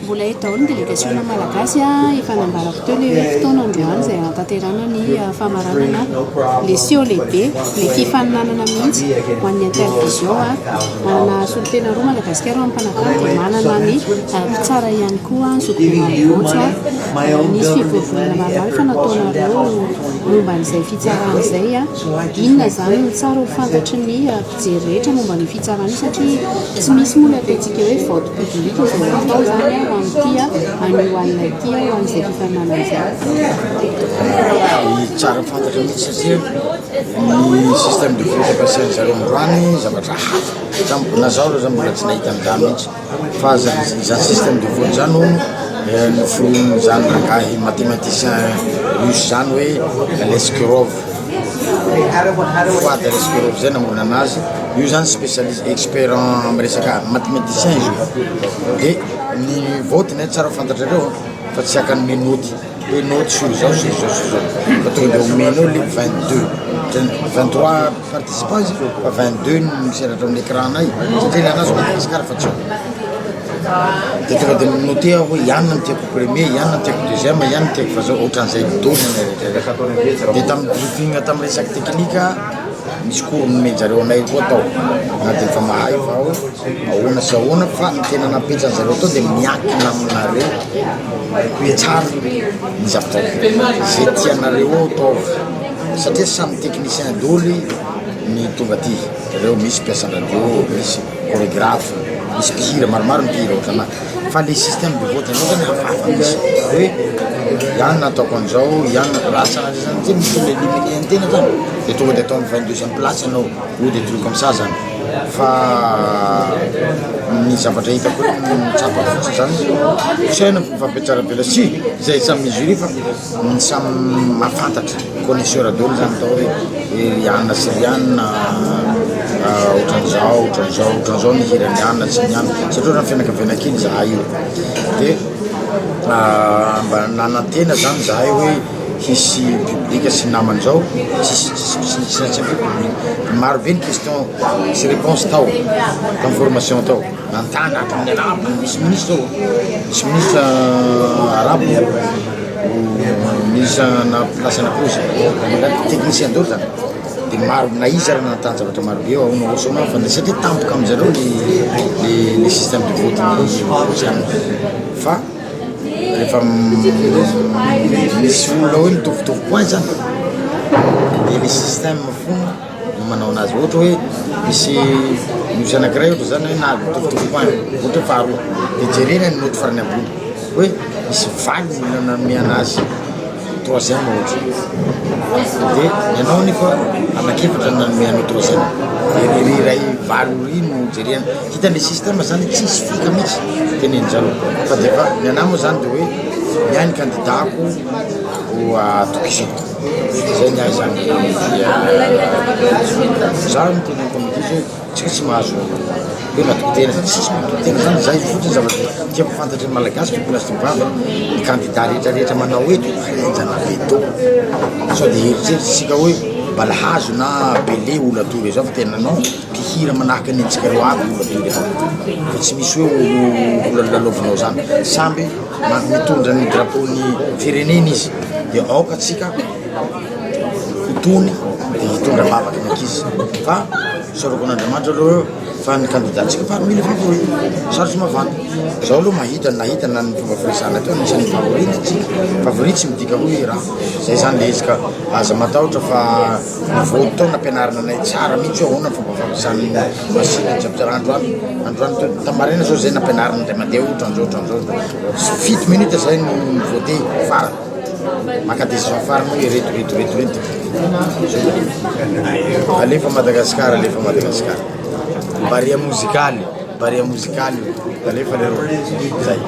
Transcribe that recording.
Mbola eto daholo ny delegasiona malagasy. Efa nambarako teo ilay hoe fotoana androany izay hanatanterahana ny famaranana ilay seho lehibe, ilay fifaninanana mihitsy ho an'ny Intervision. Manana solontena roa Madagasikara ho an'ny mpanakanto dia manana ny mpitsara ihany koa Zokibe Maroantso. Nisy fivorivorana maromaro efa nataonareo momba an'izay fitsarana izay. Inona izany no tsara ho fantatry ny mpijery rehetra momba an'io fitsarana io satria tsy misy moa ilay ataontsika hoe vote public izay atao izany ho amin'ity anio alina ity ho an'izay fifaninanana izay. Tsara fantatra mihitsy satria ny système de vote ampiasain-dry zareo androany zavatra hafa, na zaho aloha zany mbola tsy nahita an'izany mihitsy fa zany système de vote zany hono noforonin'izany rangahy mathématicien russe zany hoe Leskurov. Fouad Reskerov zay namorona anazy, io zany spécialiste expert am resaka mathématicien izy io, de ny vote-ny tsara ho fantatrareo fa tsy zakan'ny noty hoe noty sur zao sur zao sur zao fa tonga de omenao le 22 23 participants izy fa 22 no miseratra amin'ny écran-nay satria ny anazy Madagascar fa tsy ao. De tonga de mi-noter aho hoe i anona no tiako premier, i anona no tiako deuxième, i anona no tiako fa zao ohatran'izay daholo ny rehetra. De tamin'ny briefing tamin'ny resaky teknika misy cours nomen-jareo anay koa tao na de efa mahay fa hoe ahoana sy ahoana fa ny tena nampetran'ny zareo tao de miankina aminareo tsara ny zavatra zay tianareo ao ataovy satria samy technicien daholo ny tonga aty, reo misy mpiasa radio, misy chorégraphe, misy mpihira maromaro ny mpihira ohatranahy fa le système de vote zao zany hafahafa mihitsy hoe ianona ataoko an'izao ianona raha sanatria zany ty misy olona éliminé an-tena zany de tonga de atao amin'ny 22e place ianao ou des trucs comme ça zany fa ny zavatra hitako hoe tsapako fotsiny zany tsy haina mifampiatsara-bela si zay samy jury fa ny samy mahafantatra connaisseur daholo zany atao hoe ry anona sy ry anona ohatran'izao ohatran'izao ohatran'izao ny hiran'ny anona sy ny anona satria ohatran'ny fianakaviana kely zahay io de mba nanantena zany zahay hoe hisy public sy namany zao tsisy tsisy tsy tsy ampy public maro be ny question sy réponse tao tamin'ny formation tao nanontany hatramin'ny arabo misy ministre ao misy ministre arabo ministre na place anakozy technicien daholo zany de maro na izy ary nanontany zavatra maro be ahoana ahoana fa satria tampoka amizareo le le le système de vote ny zany fa rehefa misy olona hoe mitovitovy point zany de le système foana no manao anazy ohatra hoe misy misy anakiray ohatra zany hoe na mitovitovy point ohatra hoe faharoa de jerena ny note farany ambony hoe misy valo olona nanome anazy troisième ohatra de ny anao nefa anakefatra nanome anao troisième de ry ray valo ry no jerena hita le système zany tsisy fika mihitsy tenen'zareo fa de fa ny anahy moa zany de hoe ny ahy ny candidat-ko ho atokisako zay ny ahy zany za no teneniko amity izy hoe tsika tsy mahazo hoe matoky tena tsisy matoky tena zany zay fotsiny zavatra tiako fantatry ny malagasy tokony azo vavy ny candidat rehetrarehetra manao eto henjana be daholo sao de eritreritry sika hoe balahazo na bele olo atory zao fa tena non mpihira manahaka ny antsika reo aby olo atory eto fa tsy misy hoe olo olo lalaovinao zany samby mitondra ny drapeau ny firenena izy de aoka atsika ho tony de hitondra vavaky ny ankizy fa isaorako an'Andriamanitra aloha fa ny candidat-tsika parmi les favoris sarotry mavandy zao aloha mahita nahita na ny fomba firesahana teo anisan'ny favori ny atsika favori tsy midika hoe raha zay zany le izy ka aza matahotra fa ny vote tao nampianarina anay tsara mihitsy hoe ahoana ny fomba fampiasan'ny machine jiaby androany androany teo tamarina zao zay nampianarina indray mandeha ohatran'izao ohatran'izao 7 minutes zay no vote farany maka décision farany hoe reto reto reto reto alefa Madagascar, alefa Madagascar, Barea Mozikaly, Barea Mozikaly, alefa leroa zay.